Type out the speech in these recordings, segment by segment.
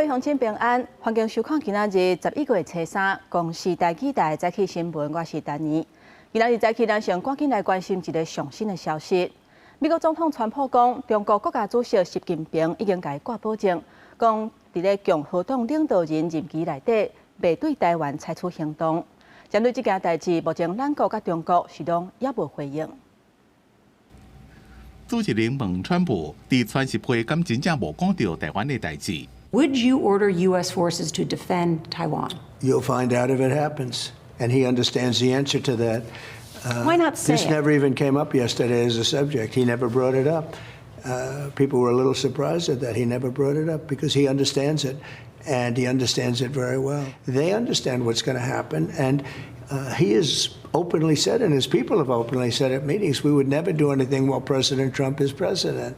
位鄉親平安，歡迎收看今仔日11月初三公視台語台早起新聞，我是丹妮。今仔日早起，咱先趕緊來關心一个上新的消息。美國總統川普講，中國國家主席習近平已經共伊掛保證，講佇咧共和黨領導人任期內底，袂對台灣採取行動。針對這件代誌，目前咱國佮中國是攏猶無回應。主持人問川普，佇川習會敢真正無講著台灣的代誌？ Would you order U.S. forces to defend Taiwan? You'll find out if it happens. And he understands the answer to that. Why not say This it? never even came up yesterday as a subject. He never brought it up. People were a little surprised at that. He never brought it up because he understands it, and he understands it very well. They understand what's going to happen, and he has openly said, and his people have openly said at meetings, we would never do anything while President Trump is president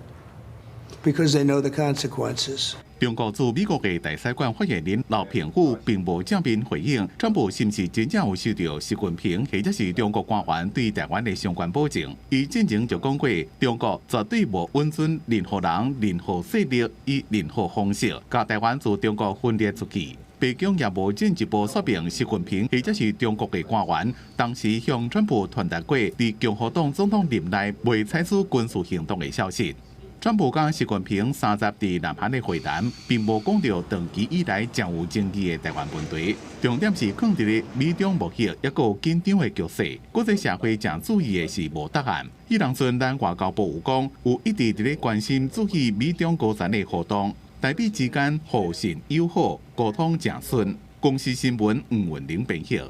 because they know the consequences. 中國駐美國的大使館發言人劉鵬宇並無正面回應，川普是毋是真正有收著習近平或者是中國官員對台灣的相關保證？伊進前就講過，中國絕對無允准任何人、任何勢力以任何方式，共台灣自中國分裂出去。白宮也無進一步說明習近平或者是中國的官員當時向川普傳達過，佇共和黨總統任內袂採取軍事行動的消息。川普佮習近平30佇南韓的會談，並無講著長期以來誠有爭議的台灣問題，重點是囥佇咧美中貿易猶閣有緊張的局勢，國際社會誠注意的是無答案。彼當陣，咱外交部有講，有一直佇咧關心注意美中高層的互動，台美之間互信友好，溝通誠順。公視新聞吳文玲編譯。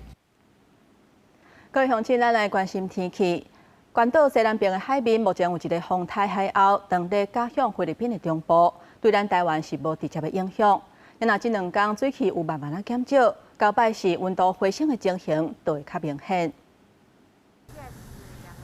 各位鄉親，咱來關心天氣。關島西南邊的海面目前有一个風颱海鷗，當咧軋向菲律賓的中部，對咱台灣是無直接的影響。若這兩工水汽有慢慢仔減少，交拜四溫度回升的情形就會較明顯。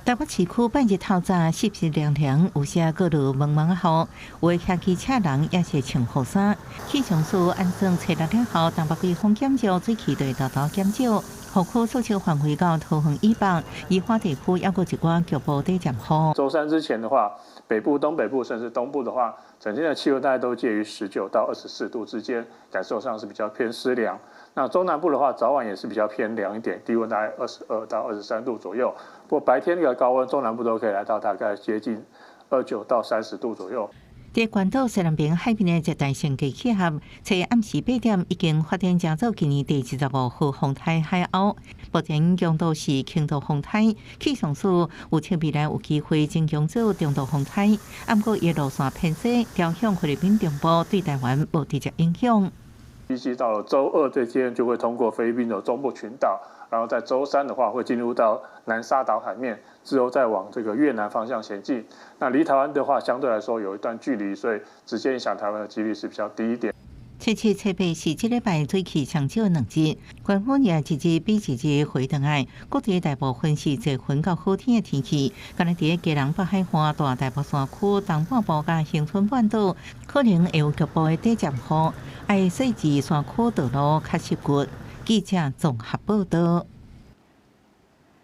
台北市區拜日透早濕濕涼涼，有時閣落蒙蒙雨，有的騎機車人也是穿雨衫。氣象署按算初六了後，東北季風減弱，水汽就會沓沓減少。雨區縮小範圍到桃園以北，宜花地區猶閣一寡局部短暫雨。週三之前的話，北部、東北部甚至東部的話，整天的氣溫大概都介於19到24度之間，感受上是比較偏濕涼。那中南部的話，早晚也是比較偏涼一點，低溫大概22到23度左右。不過白天那個高溫，中南部都可以來到大概接近29到30度左右。佇關島西南邊海面的熱帶性低氣壓，初暗時8點已經發展成做今年第25號風颱海鷗。目前強度是輕度風颱，氣象署預測未來有機會增強做中度風颱。毋過伊路線偏西，調向菲律賓中部，對台灣無直接影響。預計到了週二這天就會通過菲律賓的中部群島，然後在週三的話會進入到南沙島海面，之後再往這個越南方向前進。那離台灣的話，相對來說有一段距離，所以直接影響台灣的幾率是比較低一點。初七、初八是這禮拜水汽上少兩日，高溫也一日比一日回轉來。各地大部分是濟雲到好天的天氣，干焦佇基隆北海岸、大台北山區、東半部佮恆春半島，可能會有局部的短暫雨，愛細緻山區道路較濕骨。記者綜合報道。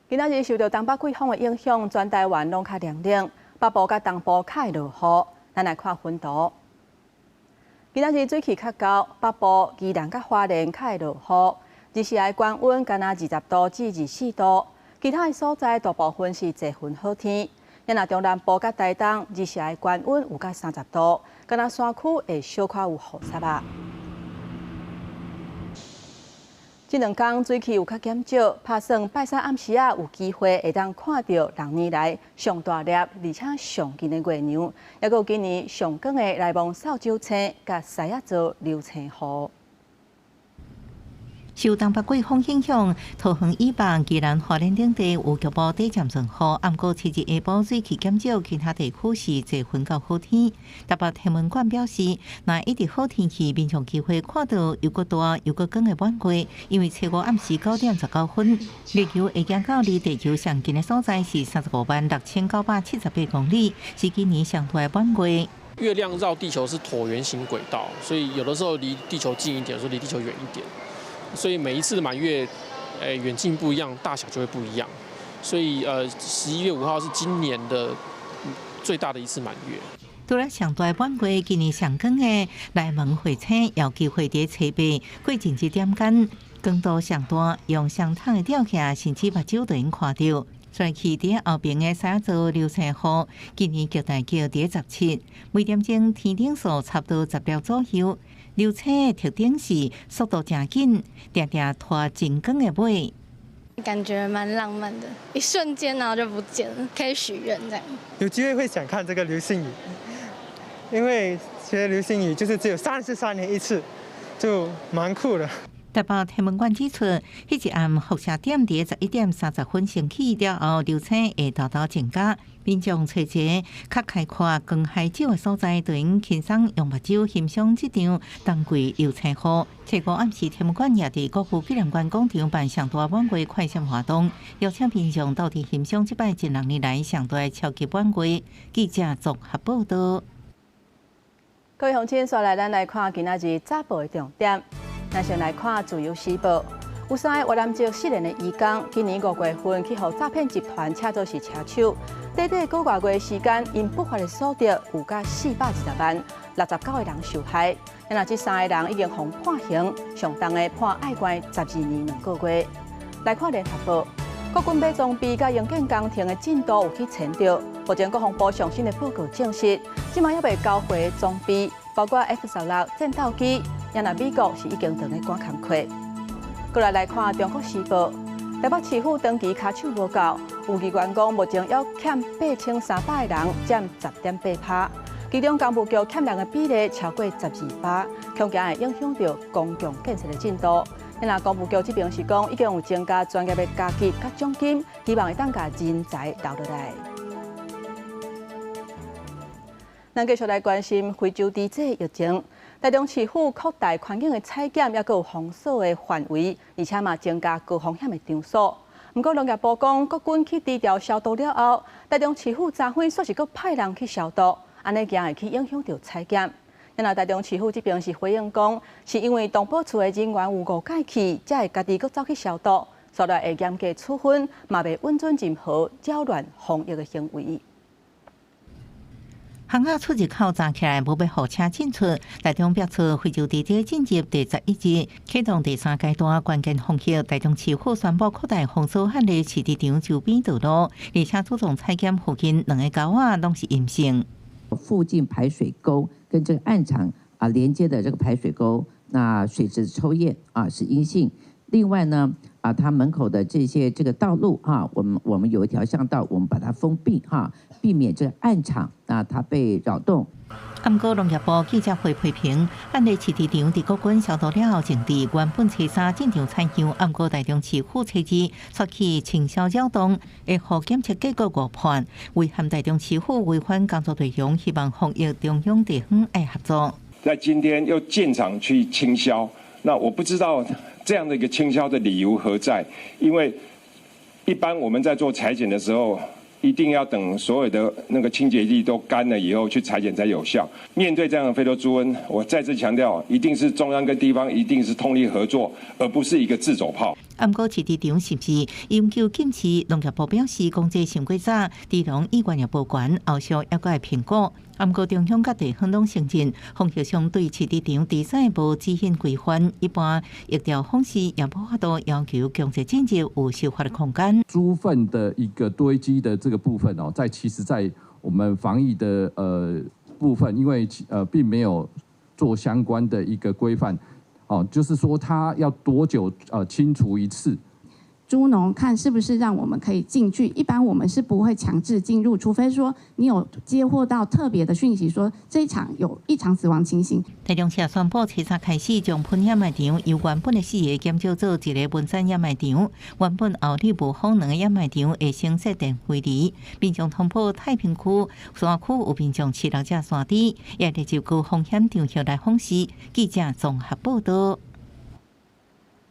今仔日受著東北季風的影響，全台灣攏較涼冷，北部佮東部較會落雨。咱來看雲圖。今仔日水汽較厚，北部、宜蘭佮花蓮較會落雨。日時的高溫干焦20度至24度，其他的所在大部分是濟雲好天。若中南部佮台東，日時的高溫有到30度，干焦山區會小可有雨雪仔。這兩工水汽有較減少，拍算拜三暗時仔有機會會當看著六年來上大粒而且上近的月娘，猶閣有今年上光的內蒙掃帚星佮獅仔座流星雨。受東北季風影響，桃園以北、宜蘭花蓮等地有局部短暫陣雨。毋過七日下晡水汽減少，其他地區是濟雲到好天。台北天文館表示，若一直好天氣，民眾機會看著又閣大又閣光的滿月，因為初五暗時9點19分，月球會行到離地球上近的所在是35萬6978公里，是今年上大的滿月。月亮繞地球是橢圓形軌道，所以有的時候離地球近一點，有時候離地球遠一點。所以每一次的滿月，遠近不一樣，大小就會不一樣。所以，11月5號是今年的最大的一次滿月。除了上大滿月，今年上懸的內門彗星有機會佇初八過真一點間，光度上大，用雙筒的照起來，甚至目睭就會看著。跩去佇後爿的獅仔座流星雨，今年極大叫佇17，每點鐘天頂數差不多10粒左右。流星的特點是速度誠緊，定定拖真長的尾。感覺蠻浪漫的，一瞬間然後就不見了，可以許願這樣。有機會會想看這個流星雨，因為其實流星雨就是只有33年一次，就蠻酷的。台北天文館指出，彼一暗輻射點佇11點30分升起了後，流星會沓沓增加。民眾揣一个較開闊、光海少的所在，就會輕鬆用目睭欣賞這場冬季流星雨。初五暗時，天文館也佇國父紀念館廣場辦上大滿月快閃活動，邀請民眾鬥陣欣賞這擺近兩年來上大的超級滿月。記者綜合報道。各位鄉親，紲來咱來看今仔日早報的重點。咱先來看《自由時報》，有三个越南籍失聯的移工，今年5月份去予詐騙集團請做是車手，短短幾个月時間，𪜶不法的所得有甲420萬，69個人受害。若這三個人已經予判刑，上重的判愛關12年2個月。來看《聯合報》，國軍買裝備佮營建工程的進度有去前著。目前國防部上新的報告證實，這馬猶未交貨的裝備，包括 F-16戰鬥機，也若美國是已經轉咧趕工課。閣來來看《中國時報》，台北市府長期跤手無夠，有議員講目前猶欠8300個人，佔10.8%。其中工務局欠人的比例超過12%，恐驚會影響著公共建設的進度。若工務局這邊是講，已經有增加專業的加給佮獎金，希望會當共人才留落來。咱繼續來關心非洲豬瘟疫情。台中市府擴大環境的採檢，猶閣有封鎖的範圍，而且嘛增加高風險的場所。毋過農業部講，國軍去豬寮消毒了後，台中市府昨昏煞是閣派人去消毒，按呢驚會去影響著採檢。若台中市府這邊是回應講，是因為動保處的人員有誤解去，才會家己閣走去消毒，所以會嚴格處分，嘛袂允准任何擾亂防疫的行為。巷仔出入口閘起來，無欲予車進出。台中爆出非洲豬瘟進入第11日，啟動第三階段關鍵防疫。台中市府宣布擴大封鎖漢麗飼豬場周邊道路，而且主動採檢附近兩个溝仔攏是陰性。附近排水溝跟這個案場啊連接的這個排水溝，那水質抽驗啊是陰性。另外呢，啊，他門口的這些這個道路哈，我們有一條巷道，我們把它封閉哈，避免這個案場啊它被擾動。毋過農業部記者會批評，漢麗飼豬場佇國軍消毒了後，淨佇原本初三進場採樣，毋過台中市府初二出去清消擾動，會予檢測結果誤判，遺憾台中市府違反工作內容，希望防疫中央地方愛合作。在今天又進場去清消，那我不知道這樣的一個清消的理由何在？因為一般我們在做採檢的時候，一定要等所有的那個清潔劑都乾了以後去採檢才有效。面對這樣的非洲豬瘟，我再次強調，一定是中央跟地方一定是通力合作，而不是一個自走炮。毋過飼豬場是毋是永久禁飼？農業部表示，講這傷過早，豬農意願也無懸，後續猶閣會評估。毋過中央佮地方攏承認，防疫上對飼豬場豬舍無指引規範，一般疫調方式也無法度要求強制進入有修法的空間。豬糞的一個堆積的這個部分哦，在其實，在我們防疫的部分，因為並沒有做相關的一個規範，哦，就是說它要多久清除一次？豬農看是不是讓我們可以進去，一般我們是不會強制進入，除非說你有接獲到特別的訊息，說這一場有異常死亡情形。台中市宣布，初三開始將噴掩埋場由原本的四个減少做一个分散掩埋場，原本后里無風兩个掩埋場會先設電分離，民眾通報太平區山區有民眾飼六隻山豬，也列入高風險場域來訪視。記者綜合報道。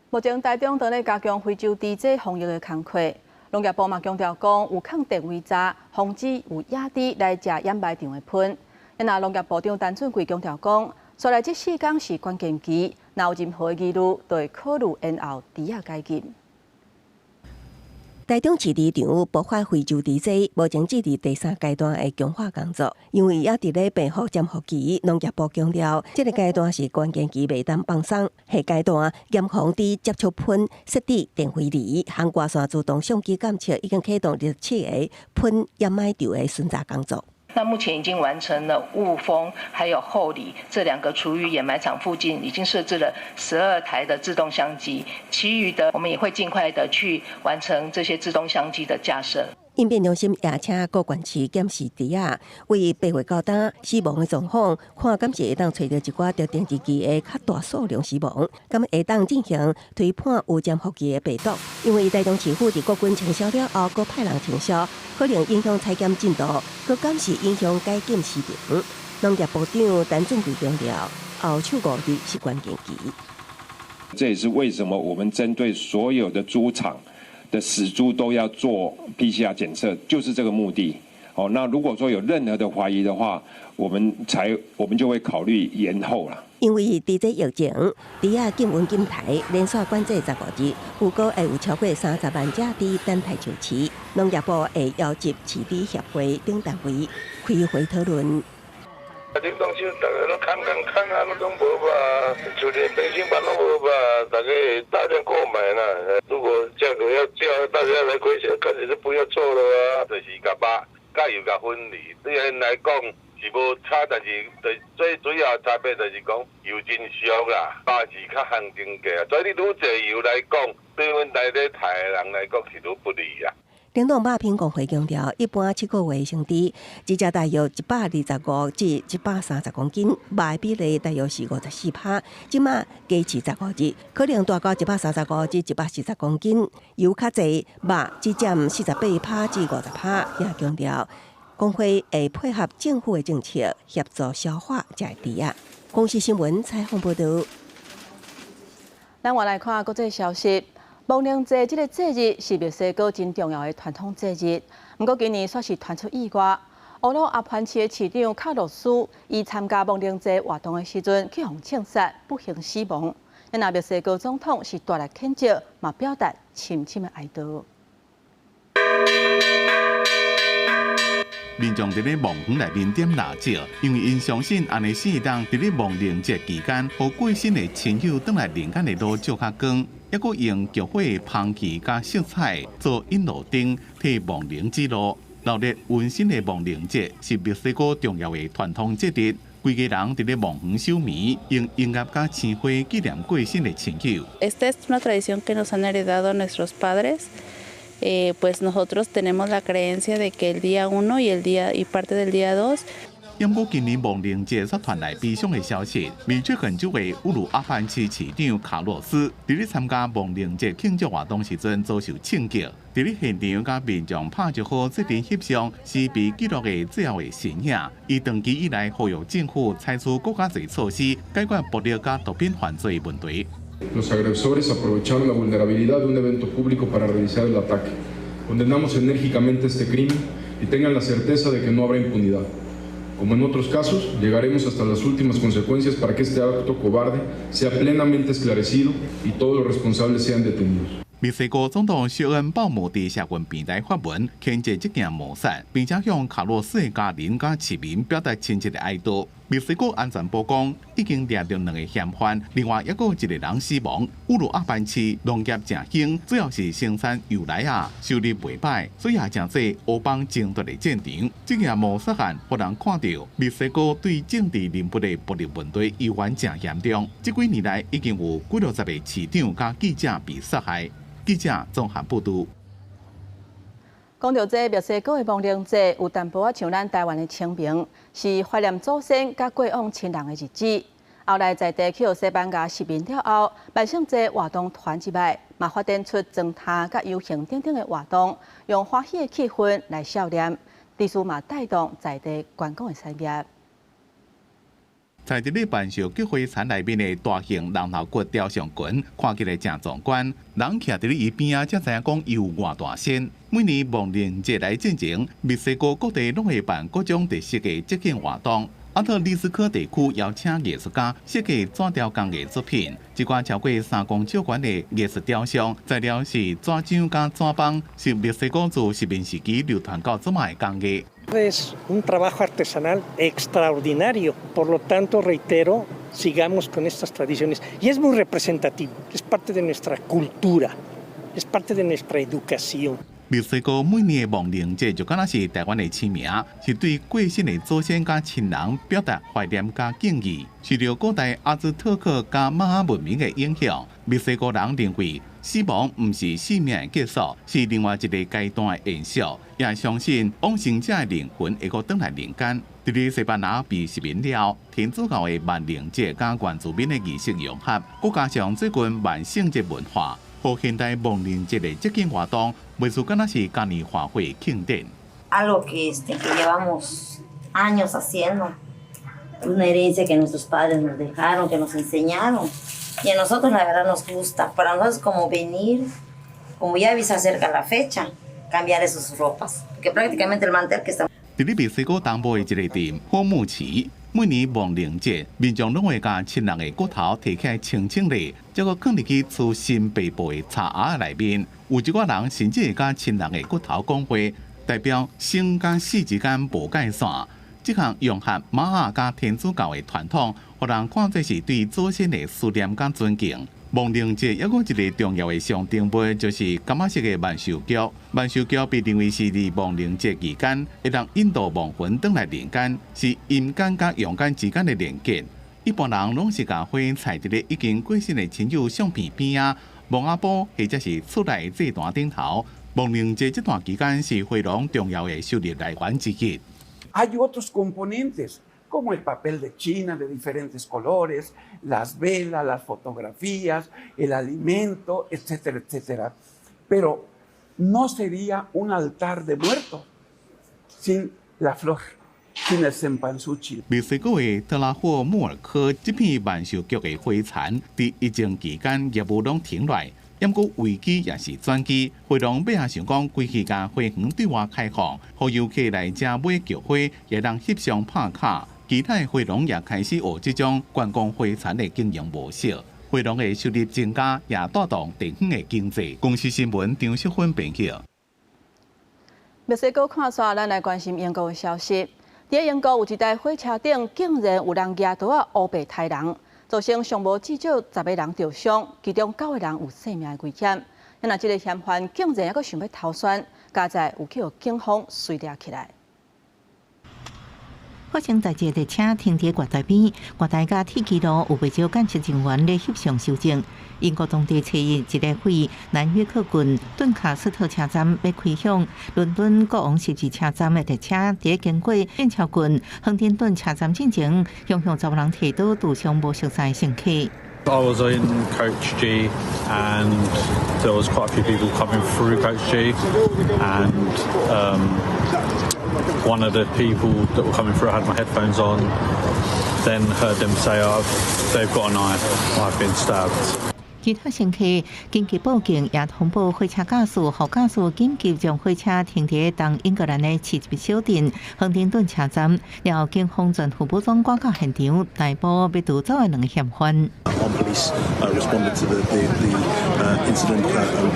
目前台中正咧加強非洲豬瘟防疫的工課，農業部嘛強調講，有囥電位閘，防止有野豬來食掩埋場的糞。若農業部長陳俊貴強調講，紲來這四工是關鍵期，若有任何疑慮，就會考慮延後豬仔解禁。台中飼豬場爆發非洲豬災，目前進入第三階段的強化工作。因為猶佇咧病毒潛伏期，農業部強調，這個階段是關鍵期，袂當放鬆。下階段嚴防豬接觸噴設置電飛犁、紅外線自動相機監測，已經啟動27個噴掩埋場的巡查工作。那目前已經完成了霧峰還有后里這兩個廚餘掩埋場附近已經設置了12台的自動相機，其餘的我們也會盡快的去完成這些自動相機的架設。應變中心也請各縣市檢視豬仔，為8月到今死亡的狀況，看敢是會當揣著一寡特定日期的較大數量死亡，敢會當進行推判有潛伏期的病毒。因為台中市府佇國軍清消了後，閣派人清消，可能影響採檢進度，閣敢是影響解禁時程。農業部長陳俊貴強調，後首5日是關鍵期。這也是為什麼我們針對所有的豬場的死豬都要做 PCR 檢測，就是這個目的。哦，那如果說有任何的懷疑的話，我們就會考慮延後啦。因為豬災疫情，豬仔禁運禁刣，連續管制15日，預估會有超過30萬隻豬等待上市。農業部會邀集飼豬協會等單位開會討論。恁當初逐家攏砍砍砍啊，攏總無吧，就連明星版攏無吧，大家會大量購買啦。如果價格要叫大家來虧錢，乾脆就不要做了啊。就是共肉、佮油共分離，對𪜶來講是無差，但是最最主要差別就是講油真俗啦，肉是較行情價，所以你愈濟油來講，對阮來咧刣的人來講是愈不利啊。冷凍肉品公會強調，一般7個月成豬，一隻大約125至130公斤，肉的比例大約是54%。這馬加飼15日，可能達到135至140公斤，油較濟，肉只佔48%至50%。也強調，公會會配合政府的政策，協助消化這豬仔。公視新聞採訪報導。咱換來看國際消息。亡靈節這个節日是墨西哥真重要的傳統節日，毋過今年煞是傳出意外。烏魯阿潘市的市長卡洛斯，伊參加亡靈節活動的時陣，去予槍殺，不幸死亡。那墨西哥總統是大力譴責，嘛表達深深的哀悼。民眾佇咧墓園內面點蠟燭，因為𪜶相信按呢先會當佇咧亡靈節期間，予過身的親友轉來人間的路照較光，猶閣用炬火的香氣佮色彩做引路燈，替亡靈指路。熱鬧溫馨的亡靈節是墨西哥重要的傳統節日，規家人佇咧墓園守暝，用音樂佮鮮花紀念過身的親友。 Esta es una tradición que nos han heredado nuestros padres. Pues nosotros tenemos la creencia de que el día 1 y el día y parte del día 2。毋過今年亡靈節煞傳來悲傷的消息，密歇根州的烏魯阿潘市市長卡洛斯，佇咧參加亡靈節慶祝活動時陣遭受槍擊，佇咧現場佮民眾拍招呼、做陣翕相，是被記錄的最後的身影。伊長期以來呼籲政府採取閣較濟措施，解決暴力佮毒品犯罪問題。 Los agresores aprovecharon la vulnerabilidad de un evento público para realizar el ataque. Condenamos enérgicamente este crimen y tengan la certeza de que no habrá impunidad. Como en otros casos, llegaremos hasta las últimas consecuencias para que este acto cobarde sea plenamente esclarecido y todos los responsables sean detenidos. 墨西哥總統謝恩鮑姆佇社群平台發文，譴責這件謀殺，並且向卡洛斯的家人佮市民表達深切的哀悼。墨西哥安全部講，已經掠著兩个嫌犯，另外猶閣有一个人死亡。烏魯阿潘市農業誠興，主要是生產油奶仔，收入袂䆀，所以也成做烏幫爭奪的戰場。這件謀殺案，予人看著墨西哥對政治人物的暴力問題依然誠嚴重。這幾年來已經有幾落十个市長佮記者被殺害。記者綜合報導。講著這墨西哥的亡靈節，有淡薄仔像咱台灣的清明，是懷念祖先佮過往親人的日子。後來在地去予西班牙殖民了後，萬聖節活動傳入來，嘛發展出裝屐佮遊行等等的活動，用歡喜的氣氛來悼念，同時嘛帶動在地觀光的產業。在佇咧萬壽菊花殘內面的大型人頭骨雕像群，看起來誠壯觀。人徛佇咧伊邊仔，才知影講伊有偌大身。每年亡靈節來進前，墨西哥各地攏會辦各種特色的節慶活動。阿特里斯科地區邀請藝術家設計紙雕工藝作品，這寡超過3公尺懸的藝術雕像，材料是紙漿佮紙枋，是墨西哥自殖民時期流傳到這擺的工藝。 Es un trabajo artesanal extraordinario, por lo tanto, reitero, sigamos con estas tradiciones. Y es muy representativo, es parte de nuestra cultura, es parte de nuestra educación. 墨西哥每年的亡靈節就敢若是台灣的清明，是對過身的祖先佮親人表達懷念佮敬意。受著古代阿茲特克佮瑪雅文明的影響，墨西哥人認為死亡毋是生命的結束，是另外一個階段的延續，也相信往生者的靈魂會閣轉來人間。佇咧西班牙被殖民了，天主教的萬靈節佮原住民的儀式融合，閣加上最近萬聖節文化，予現代亡靈節的節慶活動，袂輸敢若是嘉年華會慶典。 Algo que llevamos años haciendo, una herencia que nuestros padres nos dejaron, que nos enseñaron. Y a nosotros la verdad nos gusta. Para nosotros es como venir, como ya se acerca la fecha, cambiar esas ropas, porque prácticamente el mantel que está 佇咧墨西哥東部的一個鎮火木市，每年亡靈節，民眾攏會共親人的骨頭提起來清清理，再閣囥入去厝新北部的柴盒內面。有一寡人甚至會共親人的骨頭講話，代表生佮死之間無界線。這項融合瑪雅佮天主教的傳統，予人看做是對祖先的思念佮尊敬。亡靈節猶閣一個重要的象徵物，就是柑仔色的萬壽菊。萬壽菊被認為是佇亡靈節期間，會當引導亡魂轉來人間，是陰間佮陽間之間的連結。一般人攏是共花插佇咧已經過身的親友相片邊仔、墓仔埔或者是厝內祭壇頂頭。亡靈節這段期間是花農重要的收入來源之一。 Hay otros componentes, como el papel de China de diferentes colores, las velas, las fotografías, el alimento, etcétera, etcétera. Pero no sería un altar de muertos sin la flor, sin el cempasúchil. 墨西哥的特拉霍穆爾科這片萬壽菊的花田，佇疫情期間業務攏停落來，毋過危機也是轉機。花農尾仔想講，規氣共花園對外開放，予遊客來遮買菊花，會當翕相拍卡。其他的花農也開始學這種觀光花田的經營模式，花農的收入增加，也帶動地方的經濟。公視新聞張淑芬編輯。墨西哥看煞，咱來關心英國的消息。佇英國有一台火車頂，竟然有人舉刀仔烏白刣人，造成上無至少10個人著傷，其中九個人有性命的危險。若這个嫌犯竟然猶閣想欲逃竄，佳哉有去予警方追掠起來。發生代誌列車停佇月台邊，月台佮鐵軌路有袂少檢測人員咧翕相搜證。英國當地初一一个位南約克郡頓卡斯特車站欲開向倫敦國王十字車站的列車，佇經過劍橋郡亨丁頓車站進前，向向查某人提刀刺傷無熟似乘客。 I was in coach G and there was quite a few people coming through coach G and one of the people that were coming through, I had my headphones on, then heard them say, "Oh, they've got a knife, I've been stabbed." 其他乘客緊急報警，也通報火車駕駛，予駕駛緊急將火車停佇東英格蘭的次級小鎮亨丁頓車站，然後警方全副武裝趕到現場，逮捕欲逃走的兩个嫌犯。 Armed police responded to the incident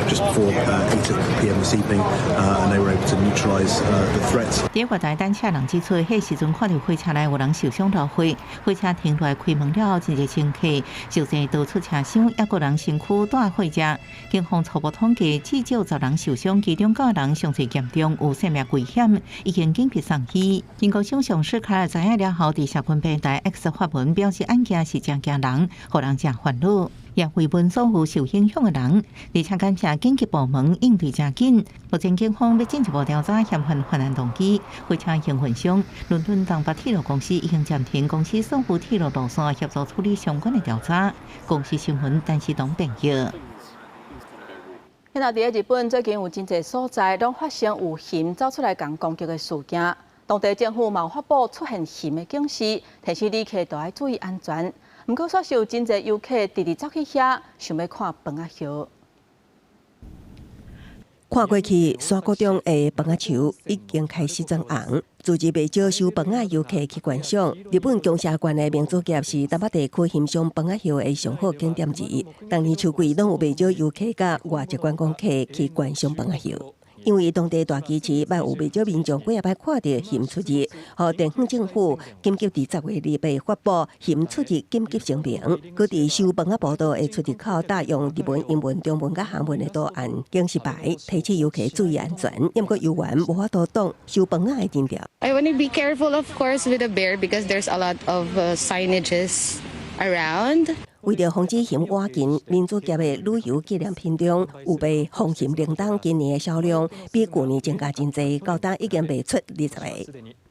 just before 8 p.m. this evening, and they were able to neutralise the threat. 佇月台等車人指出，彼時陣看著火車內有人受傷流血，火車停落來開門了後，真濟乘客受勢逃出車廂，猶閣有人身軀蹛火車。警方初步統計，至少10人受傷，其中九個人傷勢嚴重，有生命危險，已經緊急送醫。英國首相史卡爾知影了後，佇社群平台 X 發文表示，案件是誠驚人，予人誠煩惱，也慰問所有受影響的人，而且感謝緊急部門應對誠緊。目前警方欲進一步調查嫌犯犯案動機。火車營運商倫敦東北鐵路公司已經暫停公司所有鐵路路線，協助處理相關的調查。公視新聞陳世東編譯。現在佇日本最近有真濟所在攏發生有熊走出來共攻擊的事件，當地政府嘛有發布出現熊的警示，提醒旅客都愛注意安全。毋過，煞是有真濟遊客直直走去遐，想欲看楓仔葉。看過去，山谷中的楓仔樹已經開始長紅。自日袂少收房仔遊客去觀賞。日本宮城縣的名主峽是東北地區欣賞房仔葉的上好景點之一。逐年秋季攏有袂少遊客佮外籍觀光客去觀賞房仔葉。因為當地大崎市捌有袂少民眾幾仔擺看著熊出入，予地方政府緊急佇10月28發布熊出入緊急聲明，閣佇收房仔步道的出入口搭用日文、英文、中文佮韓文的圖案警示牌，提醒遊客注意安全。毋過遊員無法度擋收房仔的人潮。 I want to be careful, of course, with the bear because there's a lot of signages around. 為著防止熊倚近，名主峽的旅遊紀念品中有賣防熊鈴鐺，今年的銷量比舊年增加真濟，到今已經賣出20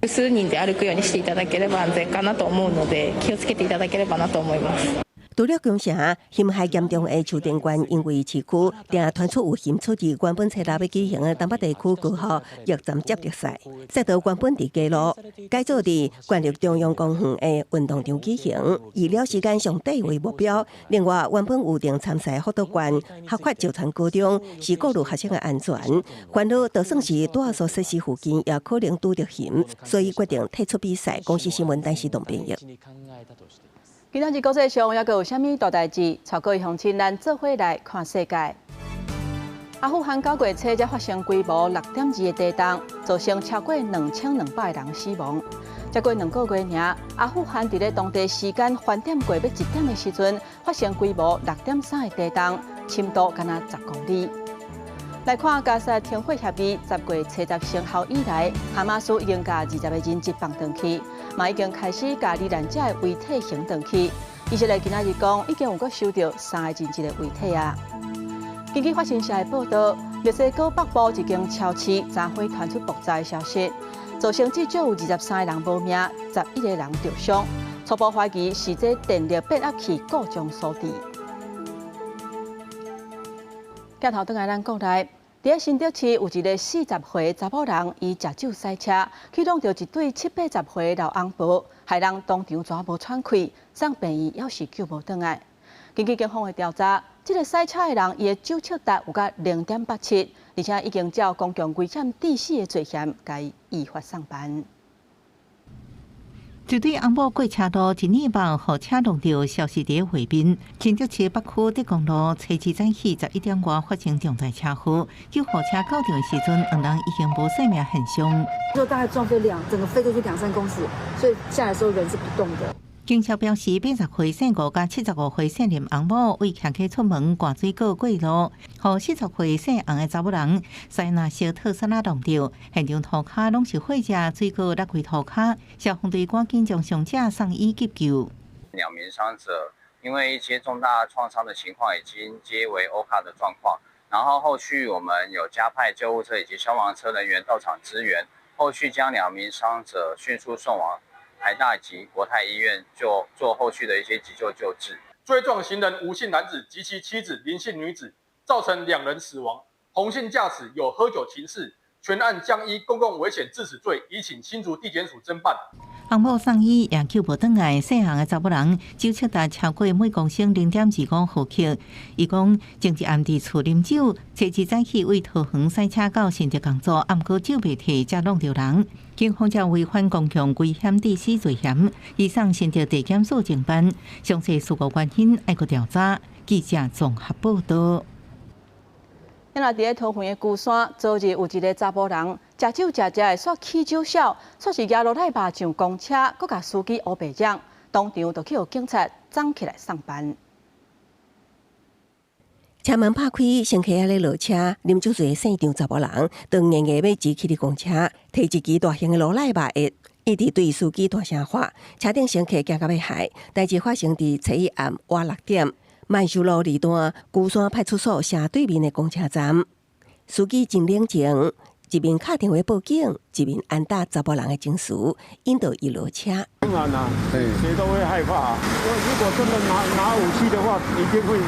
個。數人で歩くようにしていただければ安全かなと思うので、気をつけていただければなと思います。除了宮城，熊害嚴重的秋田縣，因為市區定傳出有熊出入，原本初六欲舉行的東北地區高校逆站接力賽，賽道原本佇街路，改做佇縣立中央公園的運動場舉行，以了時間上短為目標。另外，原本預定參賽福島縣合發石川高中，是顧慮學生的安全，煩惱就算是住所設施附近，也可能拄著熊，所以決定退出比賽。公視新聞陳時東編譯。今仔日國際上猶閣有啥物大代誌？帶各位鄉親，咱做伙來看世界。阿富汗9月初才發生規模6.2的地動，造成超過2200人死亡。才過2個月爾，阿富汗佇咧當地時間翻點過欲1點的時陣，發生規模6.3的地動，深度敢若10公里。來看加薩停火協議，10月30生效以來，哈馬斯已經共20個人質放轉去，嘛已經開始共罹難者的遺體還轉去。以色列今仔日講，已經有閣收著三個人質的遺體啊。根據法新社的報導，墨西哥北部一間超市昨昏傳出爆炸的消息，造成至少有23個人無命，11個人著傷。初步懷疑是這電力變壓器故障所致。鏡頭轉來咱國內。佇咧新竹市有一个40歲查某人，伊食酒駛車，去挵著一對七八十歲老翁婆，害人當場全無喘氣，送病院猶是救無轉來。根據警方的調查，這个駛車的人伊的酒測值有到0.87，而且已經照公共危險致死的罪嫌，共伊依法送辦。一對翁某過車路，一耳目予車挵著，消失佇畫面。新竹市北區德公路，初二早起11點外發生重大車禍，救護車到場的時陣，兩人已經無生命現象。就大概撞飛兩，整個飛出去兩三公尺，所以下來時候人是不動的。警察表示，80歲姓吳佮75歲姓林翁某為騎車出門掛水果過路，予40歲姓洪的查某人駛藍色特斯拉挵著，現場塗跤攏是血跡，水果落規塗跤，消防隊趕緊將傷者送醫急救。兩名傷者因為一些重大創傷的情況，已經皆為 OHCA 的狀況。然後後續我們有加派救護車以及消防車人員到場支援，後續將兩名傷者迅速送往台大及國泰醫院就做後續的一些急救救治。追撞行人吳姓男子及其妻子林姓女子，造成兩人死亡。洪姓駕駛有喝酒情事，全案將依公共危險致死罪移請新竹地檢署偵辦。翁某送醫也救無轉來，姓洪的查某人酒測值超過每公升0.25毫克。伊講前一暗佇厝啉酒，初二早起為桃園駛車到新竹工作，毋過酒袂退，才挵著人。警方將違反公共危險致死罪嫌，移送新竹地檢署偵辦，詳細事故原因愛閣調查。記者綜合報導。咱佇咧桃園的龜山，昨日有一个查埔人食酒食食的，煞起酒痟，煞是舉羅奶肉上公車，閣共司機烏白講，當場就去予警察摠起來送辦。車門拍開，乘客猶咧落車，啉酒醉的姓張查埔人，當硬硬欲擠去佇公車，提一支大型的羅奶肉的，一直對司機大聲喝，車頂乘客驚甲欲害。代誌發生佇初一暗倚6點，萬壽路二段龜山派出所斜對面的公車站，司機真冷靜，一面敲電話報警，一面安撫查埔人的情緒，引導伊落車。當然啦，誰都會害怕。如果真的拿武器的話，一定會閃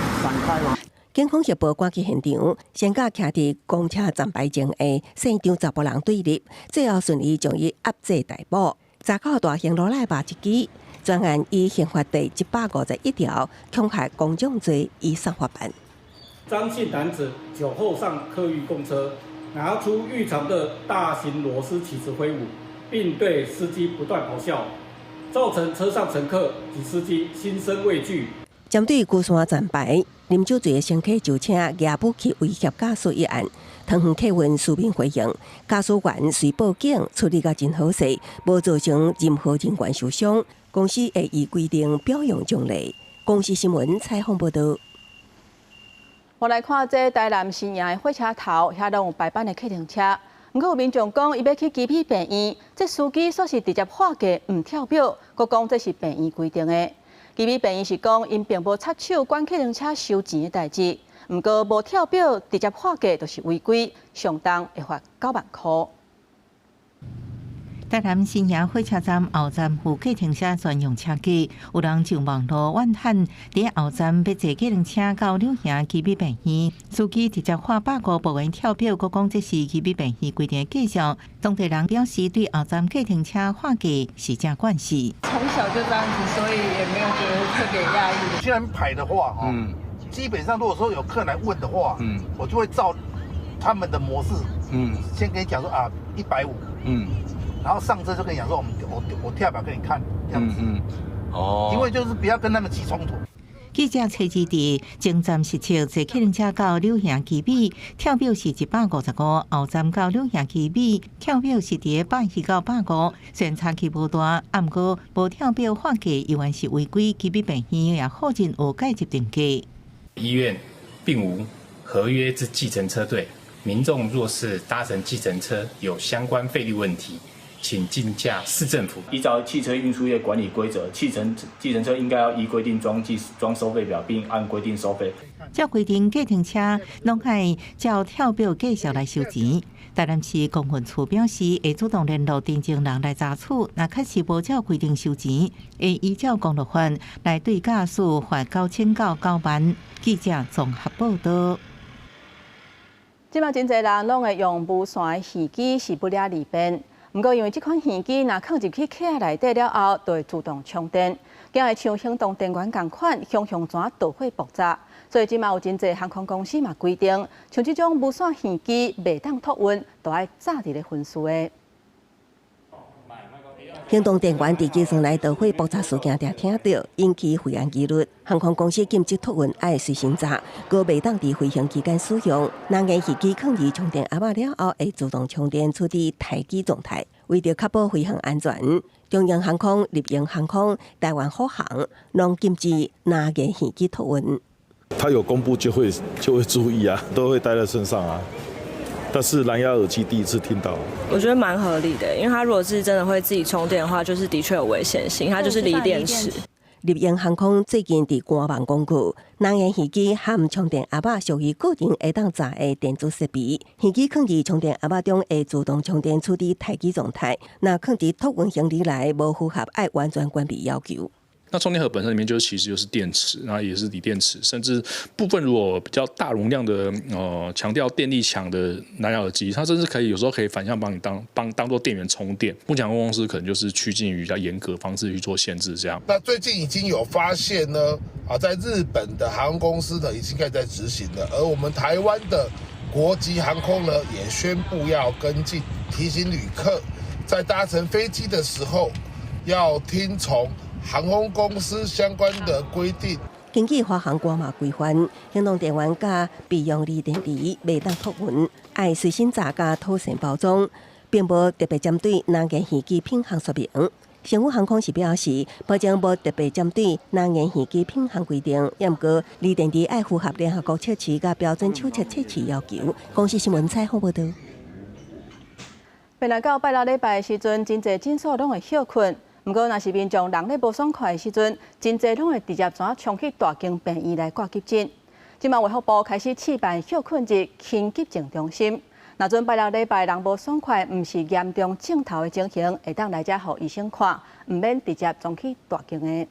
開嘛。警方協報趕去現場，先佮徛佇公車站牌前的姓張查埔人對立，最後順利將伊押制逮捕。查扣大型羅奶肉一支，專案以刑法第151條恐嚇公眾罪，移送法辦。張姓男子酒後上客運公車，拿出預藏的大型螺絲起子揮舞，並對司機不斷咆哮，造成車上乘客及司機心生畏懼。針對龜山站牌啉酒醉的乘客上車攑武器威脅駕駛一案，桃園客運書面回應，駕駛員隨報警處理甲真好勢，無造成任何人員受傷。公司會依規定表揚獎勵。公視新聞採訪報導。我來看這台南新營的火車頭，遐攏有排班的計程車。毋過有民眾講，伊欲去旗美病院，這司機煞是直接喊價毋跳表，閣講這是病院規定的。旗美病院是講，𪜶並無插手管計程車收錢的代誌，毋過無跳表直接喊價就是違規，上重會罰9萬箍。台南新營火車站後站有計程車專用車架，有人上網路怨嘆，佇後站欲坐計程車到柳營旗美病院，司機直接喊150，無願跳表，閣講這是旗美病院規定的價數。當地人表示，對後站計程車喊價是正慣勢。從小就這樣子，所以也沒有覺得特別訝異。既然排的話，基本上如果說有客人來問的話，我就會照他們的模式，先跟你講說啊，150，然後上車就跟你講說，我跳表給你看，這樣子，因為就是不要跟他們起衝突。記者初二佇前站實測坐計程車到柳營旗美，跳表是155；後站到柳營旗美，跳表是佇120到150，雖然差距無大，毋過無跳表喊價猶原是違規。旗美病院也否認有介入定價。醫院並無合約之計程車隊，民眾若是搭乘計程車有相關費率問題，請覲駕市政府。依照汽車運輸業管理規則，計程車應該要依規定裝計裝收費表，並按規定收費。照規定，計程車攏愛照跳表價數來收錢。台南市公運處表示，會主動聯絡知情人來查處，若確實無照規定收錢，會依照公路法來對駕駛罰9000到9萬。記者綜合報導。這馬真濟人攏會用無線的耳機是不掠利便。毋過，因為這款耳機若囥入去盒內底了後，就會自動充電，驚會像行動電源仝款，雄雄怎導火爆炸。所以這馬有真濟航空公司嘛規定，像這種無線耳機袂當托運，都愛紮佇咧分數的。行動電源佇機艙內導火爆炸事件，定聽著引起飛安疑慮。航空公司禁止托運愛隨身紮，閣袂當佇飛行期間使用。藍牙耳機囥佇充電盒仔了後，會自動充電，處佇待機狀態。為著確保飛行安全，長榮航空、立榮航空、台灣虎航攏禁止藍牙耳機托運。他有公布就會注意啊，都會帶在身上啊。但是藍牙耳機第一次聽到，我覺得蠻合理的，因為它如果是真的會自己充電的話，就是的確有危險性，它就是鋰電池。立榮航空最近佇官網公告，藍牙耳機含充電盒仔屬於個人會當紮的電子設備，耳機囥佇充電盒仔中會自動充電，處佇待機狀態。若囥佇托運行李內，無符合愛完全關閉要求。那充電盒本身裡面就是其實就是電池，那也是鋰電池，甚至部分如果比較大容量的，強調電力強的藍牙耳機，它甚至可以有時候可以反向幫你當做電源充電。目前航空公司可能就是趨近於比較嚴格方式去做限制，這樣。那最近已經有發現呢，啊，在日本的航空公司呢已經開始在執行了，而我們台灣的國籍航空呢也宣布要跟進，提醒旅客在搭乘飛機的時候要聽從航空公司相關的規定。根據華航官網規範，行動電源佮備用鋰電池袂當托運，愛隨身紮佮妥善包裝，並無特別針對藍牙耳機品項說明。星宇航空是表示，目前無特別針對藍牙耳機品項規定，毋過鋰電池愛符合聯合國測試佮標準手冊測試要求。公視新聞採訪報導。本來到拜六禮拜的時陣，真濟診所攏會歇睏。毋過，若是民眾人咧無爽快的時陣，真濟攏會直接怎衝去大間病院來掛急診。這馬衛福部開始試辦歇睏日輕急症中心。若準拜六禮拜人無爽快，毋是嚴重症頭的情形，會當來遮予醫生看，毋免直接衝去大間的。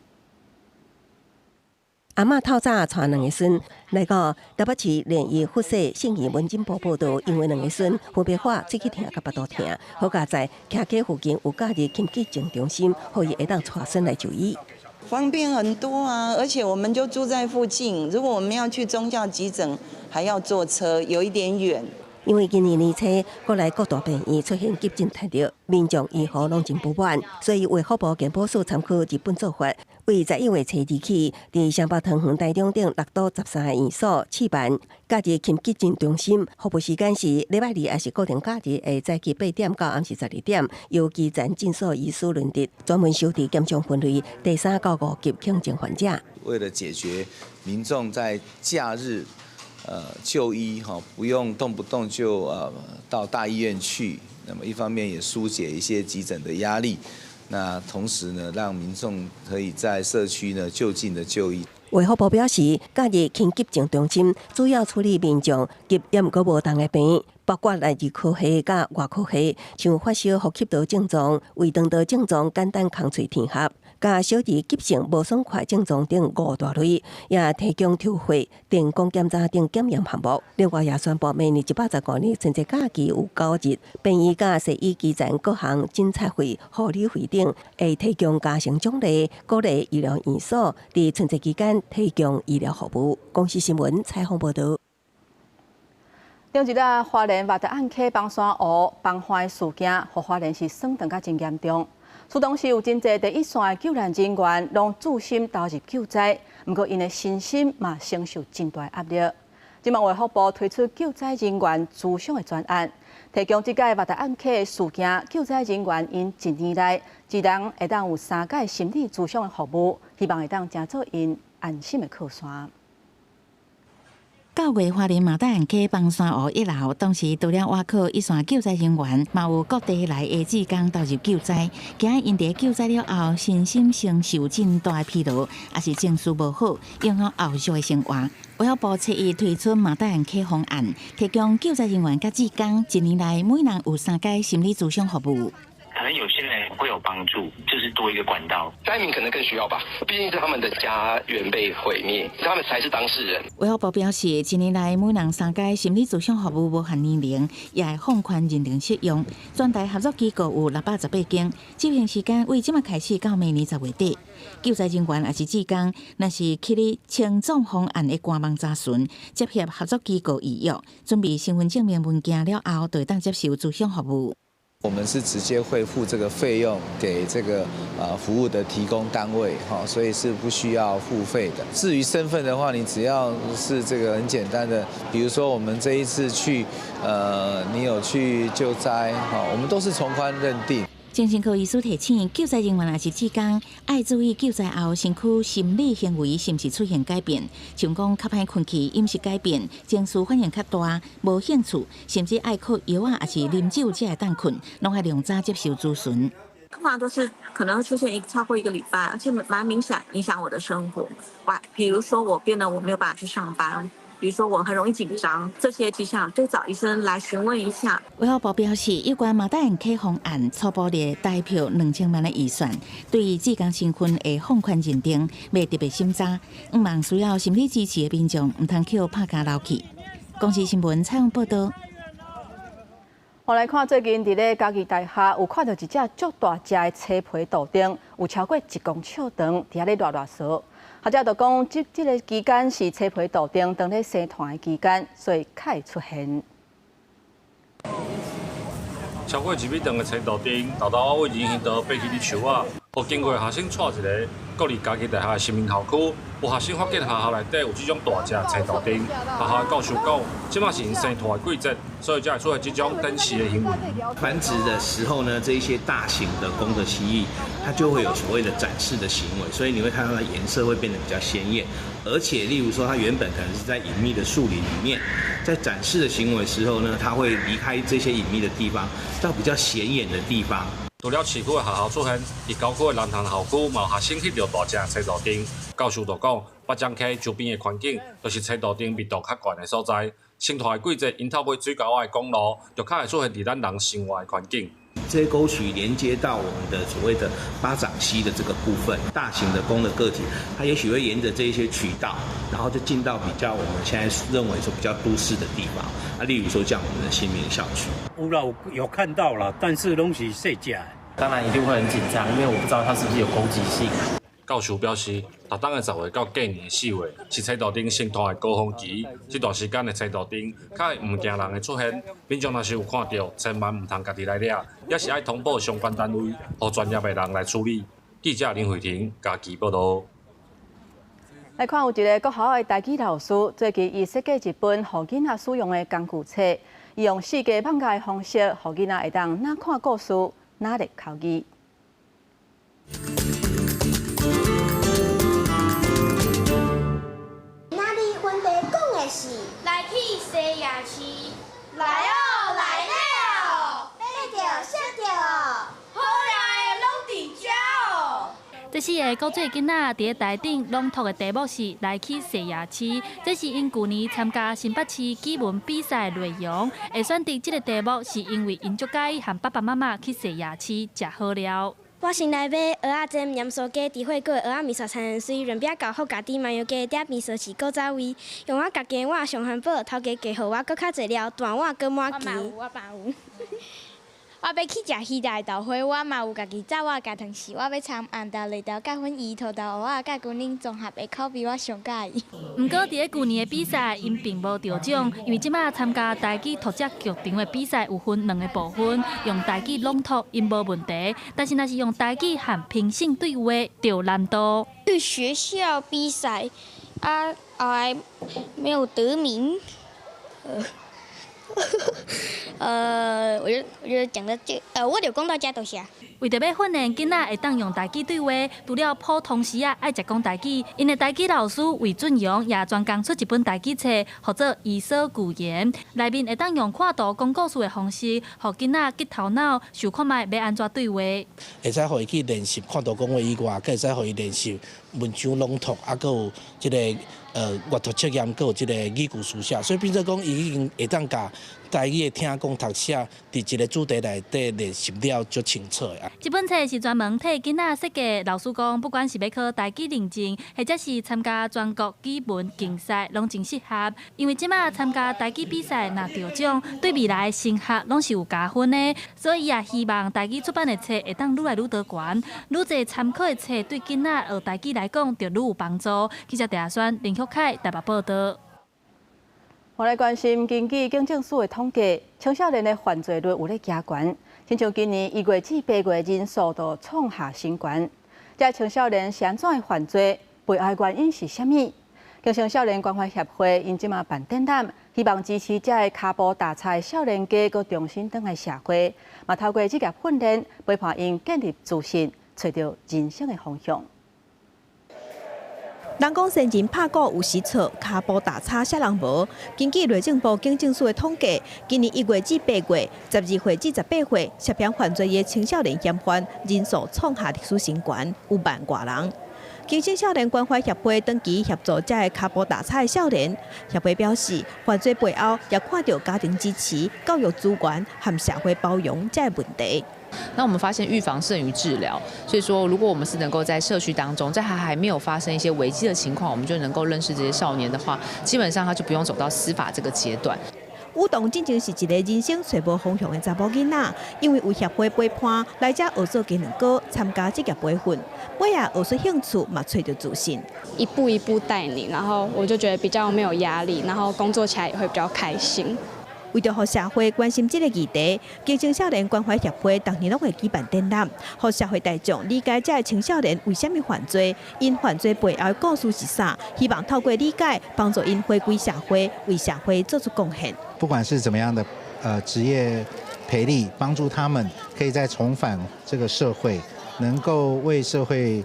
阿嬤透早帶兩个孫來到台北市聯醫附設信義門診部報到，因為兩个孫分別患喙齒疼佮腹肚疼，好佳哉徛街附近有假日輕急症中心，予伊會當帶孫來就醫。方便很多啊，而且我們就住在附近，如果我們要去宗教急診，還要坐車，有一點遠。因為今年年初，國內各大病院出現急診癱著，民眾醫護攏真不滿，所以衛福部健保署參考日本做法，為11月初二起，佇雙北桃園、台中等六都13个院所試辦假日輕急診中心，服務時間是禮拜二抑是固定假日的早起8點到暗時12點，由基層診所醫師輪值，專門收治檢傷分類第3到5級輕症患者。為了解決民眾在假日就醫哈，不用動不動就到大醫院去，那麼一方面也紓解一些急診的壓力，那同時呢，讓民眾可以在社區呢就近的就醫。衛福部表示，假日輕急症中心主要處理民眾急也毋過無重的病，包括內兒科系佮外科系，像發燒、呼吸道症狀、胃腸道症狀、簡單空喙甜合，佮小兒急性無爽快症狀等五大類，也提供抽血、電光檢查等檢驗項目。另外，也宣布明年115年春節假期有9日，病院佮西醫基層各項診察費、護理費等，會提供加成獎勵，鼓勵醫療院所佇春節期間提供醫療服務。公視新聞採訪報導。頂一日，花蓮馬達岸溪崩山湖崩岸的事件，予花蓮市損斷甲真嚴重。出動時有真濟第一線的救難人員，攏注心投入救災，毋過𪜶的身心嘛承受真大壓力。這馬衛福部推出救災人員諮商的專案，提供這擺馬達岸溪的事件救災人員，𪜶一年內一人會當有三擺心理諮商的服務，希望會當成做𪜶安心的靠山。9月花蓮馬達岸溪崩山湖一樓，當時除了倚靠一線救災人員，嘛有各地來的志工投入救災。驚𪜶佇救災了後，身心承受真大疲勞，抑是情緒無好，影響後續的生活。衛福部7日推出馬達岸溪方案，提供救災人員佮志工一年內每人有三擺心理諮商服務。可能有些人會有幫助，就是多一個管道。災民可能更需要吧，畢竟是他們的家園被毀滅，他們才是當事人。衛福部表示，一年內每人三擺心理諮商服務無限年齡，也會放寬認定適用。全台合作機構有618間，執行時間為這馬開始到明年10月底。救災人員抑是志工，若是去咧清總方案的官網查詢，接洽合作機構預約，準備身份證明文件了後，就會當接受諮商服務。我們是直接匯付這個費用給這個服務的提供單位，哈，所以是不需要付費的。至於身份的話，你只要是這個很簡單的，比如說我們這一次去，你有去救災，哈，我們都是從寬認定。精神科醫師提醒，救災人員抑是志工，愛注意救災後身軀心理行為是毋是出現改變，像講較歹睏去、飲食改變、情緒反應較大、無興趣，甚至愛靠藥仔抑是啉酒才會當睏，攏愛量早接受諮詢。通常都是可能會出現超過一個禮拜，而且蠻明顯影響我的生活。哇，比如說我變得我沒有辦法去上班。比如說我很容易緊張，這些跡象就找醫生來詢問一下。衛福部表示，有關馬達岸溪方案初步列台票2000萬的預算，對志工身份會放寬認定，袂特別審查。毋望需要心理支持的民眾，毋通予拍交流去。公視新聞採訪報導。我來看最近佇咧嘉義大廈有看著一隻足大隻的青皮杜鵑，有超過1公尺長，佇遐咧賴賴趖。學者就講，這個期間是青皮杜鵑當咧生團的期間，所以較會出現。超過1米長的青杜鵑，沓沓仔對人行道爬起佇樹仔，予經過學生帶一个國立嘉義大學新民校區，有學生發現學校內底有這種大隻青杜鵑。學校的教授講，這馬是𪜶生團的季節，所以才會出現這種展示的行為。繁殖的時候呢，這一些大型的公的蜥蜴，它就會有所謂的展示的行為，所以你會看到它顏色會變得比較鮮豔，而且例如說，它原本可能是在隱秘的樹林裡面，在展示的行為時候呢，它會離開這些隱秘的地方，到比較顯眼的地方。除了市區的學校出現，佇郊區的南潭校區嘛有學生翕著大隻青杜鵑。教授就講，八掌溪周邊的環境，就是青杜鵑密度較懸的所在。生團的季節，𪜶透過水溝仔的管路，就較會出現佇咱人生活的環境。這些溝渠連接到我們的所謂的八掌溪的這個部分，大型的公的個體，它也許會沿着這些渠道，然後就進到比較我們現在認為說比較都市的地方，啊，例如說像我們的新民校區。有啦，有看到啦，但是攏是細隻。當然一定會很緊張，因為我不知道它是不是有攻擊性。教授表示，逐冬的10月到隔年的4月是青豆丁生湠的高峰期，這段時間的青豆丁較會毋驚人的出現。民眾若是有看著，千萬毋通家己來掠，也是愛通報相關單位，予專業的人來處理。記者林慧婷嘉義報導。來看有一个國校的台語老師，最近伊設計一本予囡仔使用的工具冊，伊用四界艋舺的方式，予囡仔會當若看故事，若練口語。今仔日阮咧講的是來去西夜市，來哦來了哦，買著食著哦，好料的攏佇遮哦。這四个古仔囡仔佇咧台頂朗讀的題目是來去西夜市，這是𪜶舊年參加新北市語文比賽的內容。會選擇這个題目，是因為𪜶足佮意和爸爸媽媽去西夜市食好料。我先來買蚵仔煎、鹽酥雞、豬血糕、蚵仔麵線、青卵水、潤餅豆腐、咖喱麻油雞、鼎邊壽司、古早味。用我家己的碗上環保，頭家加予我閣較濟料，大碗閣滿匙。我嘛有，我嘛有。我欲去食魚蛋豆花，我嘛有家己炸我加湯匙。我欲摻紅豆、綠豆、佮粉圓、土豆、蚵仔、佮牛奶綜合的口味，我上佮意。毋過，佇咧舊年的比賽，𪜶並無得獎，因為這擺參加台語讀者劇場的比賽有分兩個部分，用台語朗讀𪜶無問題，但是若是用台語和評審對話，就有難度。去學校比賽，啊，後來沒有得名。我就講到這，我就講到這多謝。為著欲訓練囡仔會當用台語對話，除了普通時仔愛食講台語，𪜶的台語老師魏俊陽也專工出一本台語冊，號做《伊索寓言》，內面會當用看圖講故事的方式，予囡仔激頭腦，想看覓欲按怎對話。會使予伊去練習看圖講話以外，閣會使予伊練習文章朗讀，啊，閣有這個閱讀測驗，閣有這個語句書寫，所以變做講，伊已經會當共台語的聽講讀寫，佇一個主題內底練習了足清楚的。這本冊是專門替囡仔設計，老師講，不管是欲考台語認證，或者是參加全國語文競賽，攏真適合。因為這擺參加台語比賽，若得獎，對未來升學攏是有加分的。所以也希望台語出版的冊會當愈來愈多懸，愈濟參考的冊對囡仔學台語來講，就愈有幫助。記者鄭阿宣、林旭凱台北報導。我來關心，根據警政署的統計，青少年的犯罪率有咧加懸，親像今年1月至8月人數都創下新高。這青少年是按怎會犯罪？背後的原因是啥物？京城少年關懷協會𪜶這馬辦展覽，希望支持這个跤步踏差的少年家，閣重新轉來社會，嘛透過職業訓練，陪伴𪜶建立自信，揣著人生的方向。人講先人拍鼓有時錯，跤步踏差啥人無？根據內政部警政署的統計，今年1月至8月，12歲至18歲涉嫌犯罪的青少年嫌犯人數創下歷史新高，有萬外人。京城少年關懷協會長期協助這个跤步踏差的少年，協會表示，犯罪背後也看著家庭支持、教育資源和社會包容這个問題。那我們發現預防勝於治療，所以說如果我們是能夠在社區當中，在他還沒有發生一些危機的情況，我們就能夠認識這些少年的話，基本上他就不用走到司法這個階段。舞動進前是一個人生揣無方向的查某囡仔，因為有協會陪伴來遮學做雞卵糕，參加職業培訓，尾仔學出興趣，嘛揣著自信。一步一步帶你，然後我就覺得比較沒有壓力，然後工作起來也會比較開心。為著予社會關心這个議題，京城少年關懷協會逐年攏會舉辦展覽，予社會大眾理解這个青少年為啥物犯罪，𪜶犯罪背後的故事是啥，希望透過理解，幫助𪜶回歸社會，為社會做出貢獻。不管是怎麼樣的職業培力，幫助他們可以再重返這個社會，能夠為社會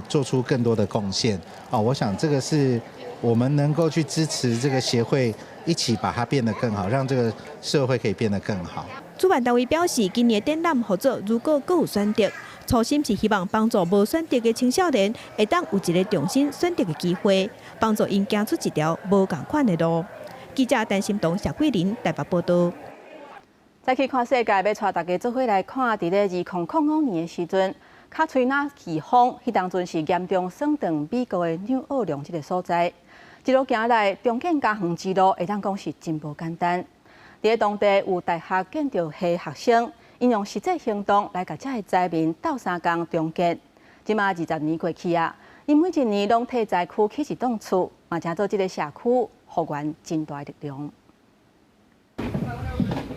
做出更多的貢獻。哦，我想這個是我們能夠去支持這個協會，一起把它變得更好，讓這個社會可以變得更好。主辦單位表示，今年展覽合作如果閣有選擇，初心是希望幫助無選擇的青少年，會當有一個重新選擇的機會，幫助𪜶行出一條無仝款的路。記者陳心彤、謝桂林台北報導。再去看世界，欲帶大家做伙來看，佇咧2005年的時陣，卡崔娜颶風，彼當陣是嚴重損斷美國的紐奧良這个所在。一路行來，重建家園之路，會當講是真無簡單。佇咧當地有大學建築系學生，𪜶用實際行動來共遮个災民鬥相共重建。這馬20年過去啊，𪜶每一年攏替災區起一棟厝，嘛成做這个社區復原真大力量。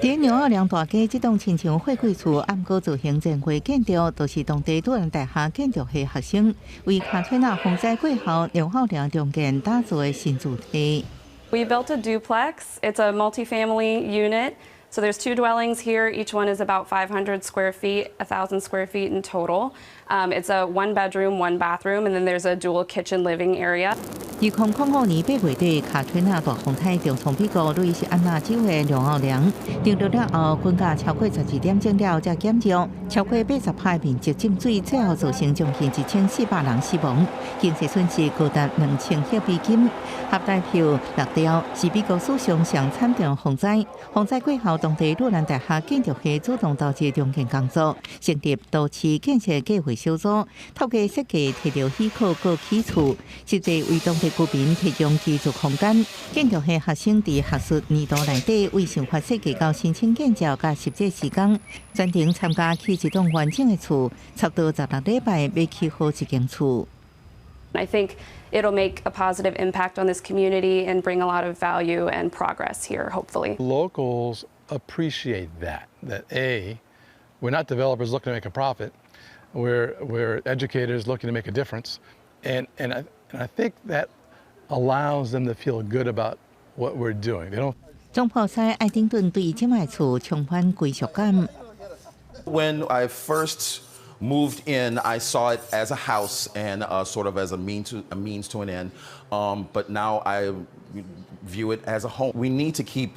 佇牛奧良大街這棟親像貨櫃厝，毋過造型前衛建築，就是當地杜蘭大學建築系學生為卡崔娜洪災過後，牛奧良重建打造的新住宅。 We built a duplex. It's a multifamily unit. So there's two dwellings here. Each one is about 500 square feet, 1,000 square feet in total. It's a one bedroom, one bathroom, and then there's a dual kitchen living area. 2005年8月底，卡崔娜大風颱重創美國路易斯安那州的牛奧良，登陸了後，滾價超過12點鐘了才減弱，超過80%面積浸水，最後造成將近1400人死亡，經濟損失高達2000億美金。合台票六兆，是美國史上上慘重洪災。洪災過後，當地魯蘭大學建築系主動投入重建工作，成立都市建設計劃小組，透過設計提著許可閣起厝，實際為當地居民提供居住空間。建築系學生佇學術年度內底，為想法設計到申請建照佮實際施工，全程參加起一棟完整的厝，差不多16禮拜欲起好一間厝。 I think it'll make a positive impact on this community and bring a lot of value and progress here, hopefully. Locals appreciate that A, we're not developers looking to make a profit, we're educators looking to make a difference, and I think that allows them to feel good about what we're doing. They don't 總鋪師愛丁頓對這擺厝充滿歸屬感。 When I first moved in, I saw it as a house and sort of as a means to an end. But now I view it as a home. We need to keep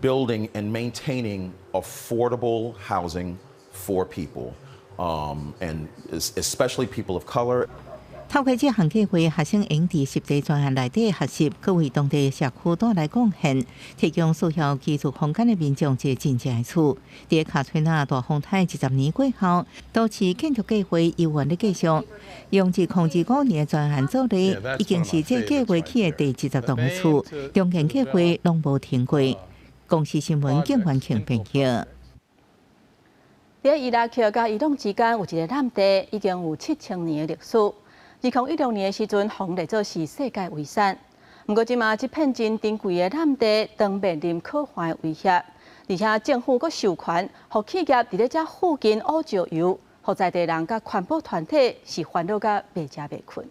building and maintaining affordable housing for people, and especially people of color. 透過這項計劃，學生會佇實際專案內底學習，閣為當地社區帶來貢獻，提供需要居住空間的民眾一個真正的厝。佇卡崔娜大風颱20年過後，都市建築計劃猶原咧繼續，用2025年的專案做例，已經是這計劃起的第20棟的厝，重建計劃攏無停過。公視新聞景元慶編譯。佇伊拉克佮伊朗之間有一个濫地，已經有7000年的歷史。2016年的時陣，予列做是世界遺產。毋過，這馬這片真珍貴的濫地，當面臨洘旱的威脅，而且政府閣授權，予企業佇咧遮附近挖石油，予在地人佮環保團體是煩惱甲袂食袂睏。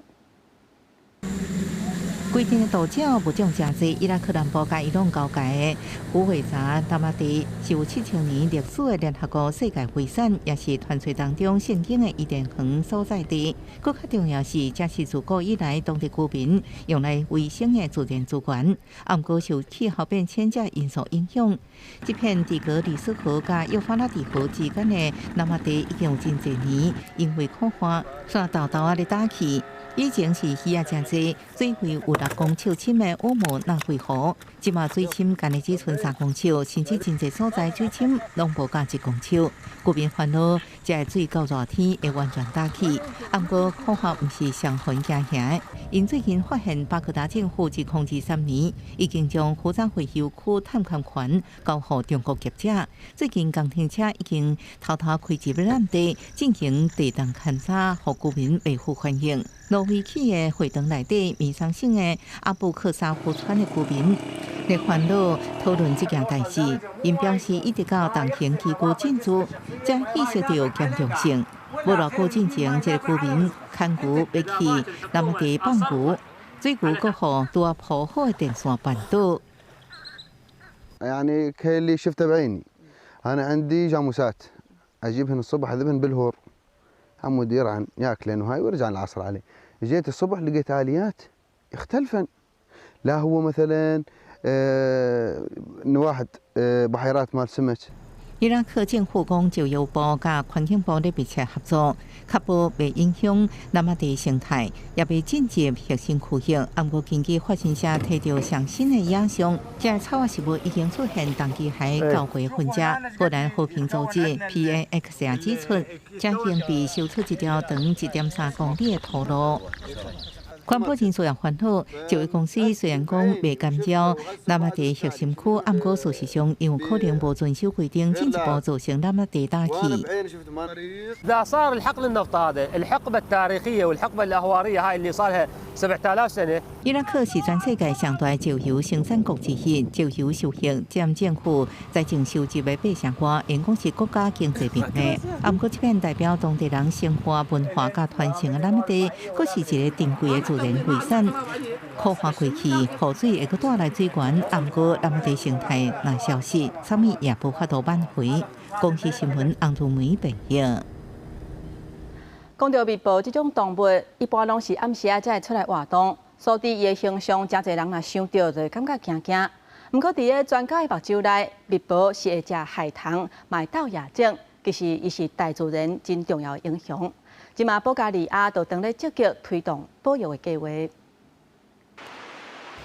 規陣的島鳥物種誠濟，伊拉克南部佮伊朗交界的虎尾閘南馬地是有7000年歷史的聯合國世界遺產，也是傳說當中聖經的伊甸園所在地。閣較重要是，這是自古以來當地居民用來維生的自然資源。毋過受氣候變遷這因素影響，這片底格里斯河佮幼發拉底河之間的南馬地已經有真濟年，因為洘旱，沙沓沓仔咧打去。以前是魚仔誠濟，水位有6公尺深的烏姆納惠河，這馬水深干焦只賰3公尺，甚至真濟所在水深攏無到1公尺。居民煩惱，這个水到熱天會完全焦去。毋過洘旱毋是上予𪜶驚嚇的，𪜶最近發現巴格達政府2023年已經將虎扎回收區探勘權交予中國業者。最近工程車已經偷偷開入濫地進行地動勘查，予居民袂赴反應。蘆葦起的會堂內底，米桑省的阿布克沙夫村的居民咧煩惱討論這件代誌，𪜶表示一直到重型機具進駐，才意識到嚴重性。無偌久進前，這个居民牽牛欲去南地放牛，水牛閣予拄仔鋪好的電線絆倒。 يعني كاللي شفته بعيني، انا عندي جاموسات اجيبهن الصبح اذبهن بالهور عمود يرعن ياكلن وهاي ويرجع العصر عليه. جيت الصبح لقيت اليات اختلفن، لا هو مثلا واحد بحيرات مال سمك. 伊拉克政府講，石油部佮環境部咧密切合作，確保袂影響南馬地生態，也袂進入核心區域。毋過根據法新社提著上新的影像，這个草仔食物已經出現長期海交界痕跡。波蘭和平組織 PAX 也指出，這已經被修出一條長1.3公里的土路。環保人士也煩惱，石油公司雖然講袂干擾南亞地核心區，毋過事實上有可能無遵守規定，進一步造成南亞地打氣。 إذا صار الحقل النفط هذا الحقبة التاريخية والحقبة الأهوارية هاي اللي صار لها 7000 سنة。伊拉克是全世界上大石油生產國之一，石油收益佔政府財政收入的8成外，因講是國家經濟命脈。啊，毋過這片代表當地人生活文化佮傳承的南地，閣是一個珍貴的自然遺產。苦旱過去，雨水會閣帶來水源，啊，毋過南地生態若消失，啥物也無法度挽回。公視新聞洪如梅編譯。講到蜜貘這種動物，一般攏是暗時仔才會出來活動，所以伊的形象，誠濟人若想著就會感覺驚驚。毋過，佇咧專家的目睭內，蜜貘是會食海棠，嘛會鬥夜景，其實伊是大自然真重要的英雄。這馬保加利亞就當咧積極推動保育的計劃。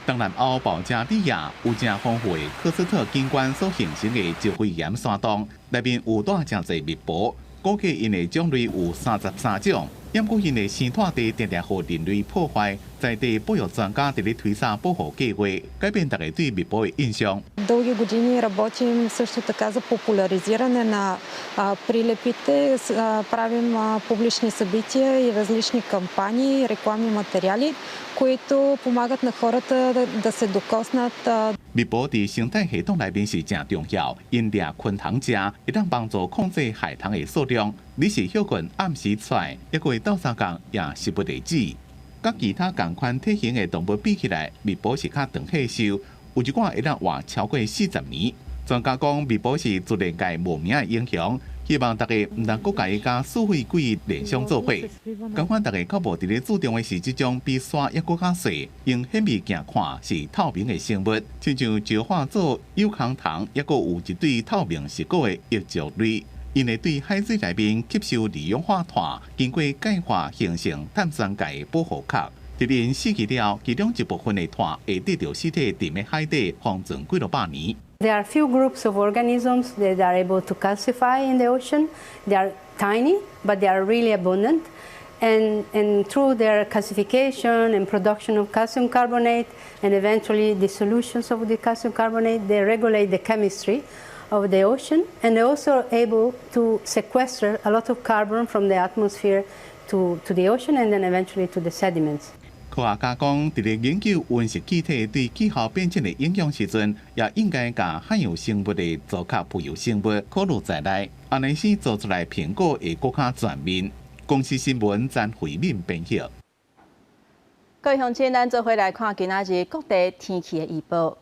東南歐保加利亞有誠豐富的喀斯特景觀所形成的石灰岩山洞，內面有蹛誠濟蜜貘，估計𪜶的種類有33種。毋過𪜶的生態地定定予人類破壞，在地保育專家佇咧推捒保護計劃，改變大家對蜜貘的印象。 Дълги години работим също така за популяризиране на прилепите. Правим публични събития и различни кампании, рекламни материали, които помагат на хората да се докоснат. 蜜貘佇生態系統內面是誠重要，𪜶掠昆蟲食，會當幫助控制害蟲的數量。你是歇睏暗時出來，抑閣會鬥相共也食不為止。佮其他仝款體型的動物比起來，蜜貘是較長歲壽，有一寡會當活超過40年。專家講，蜜貘是自然界無名的英雄，希望大家毋通閣共伊佮死血鬼聯想做伙。仝款大家較無佇咧注重的是這種比沙猶閣較細，用顯微鏡看是透明的生物，親像石化做有空糖，猶閣有一對透明石膏的翼足類。𪜶會對海水內面吸收二氧化碳，經過鈣化形成碳酸鈣的保護殼。佇𪜶死去了，其中一部分的碳會綴著屍體沉佇海底，封存幾落百年。 There are few groups of organisms that are able to calcify in the ocean. They are tiny, but they are really abundant. And through their calcification and production of calcium carbonate and eventually dissolutions of the calcium carbonate, they regulate the chemistry of the ocean, and they're also able to sequester a lot of carbon from the atmosphere to the ocean and then eventually to the sediments. 科學家講，佇咧研究溫室氣體對氣候變遷的影響時陣，也應該共海洋生物的造殼浮游生物考慮在內，按呢時做出來評估會閣較全面。公視新聞詹慧敏編譯。各位鄉親，咱做伙來看今仔日各地天氣的預報。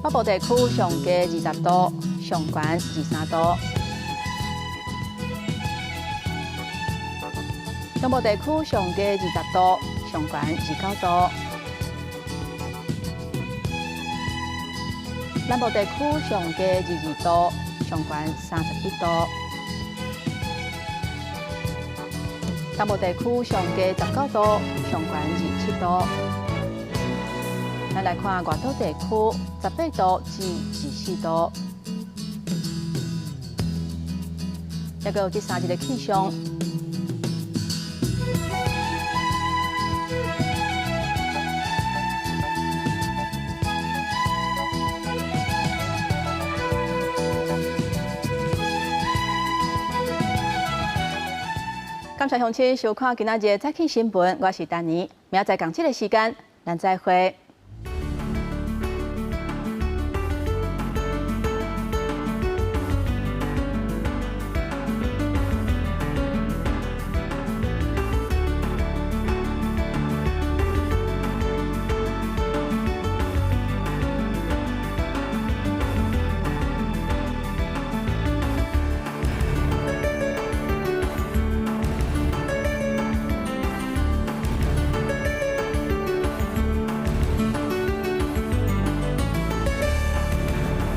北部地區上低20度，上懸23度。中部地區上低20度，上懸29度。南部地區上低22度，上懸31度。東部地區上低19度，上懸27度。咱來看外島地區，18度至24度。抑閣有這三日的氣象。感謝鄉親收看今仔日的早起新聞，我是丹妮，明仔載仝這个時間，咱再會。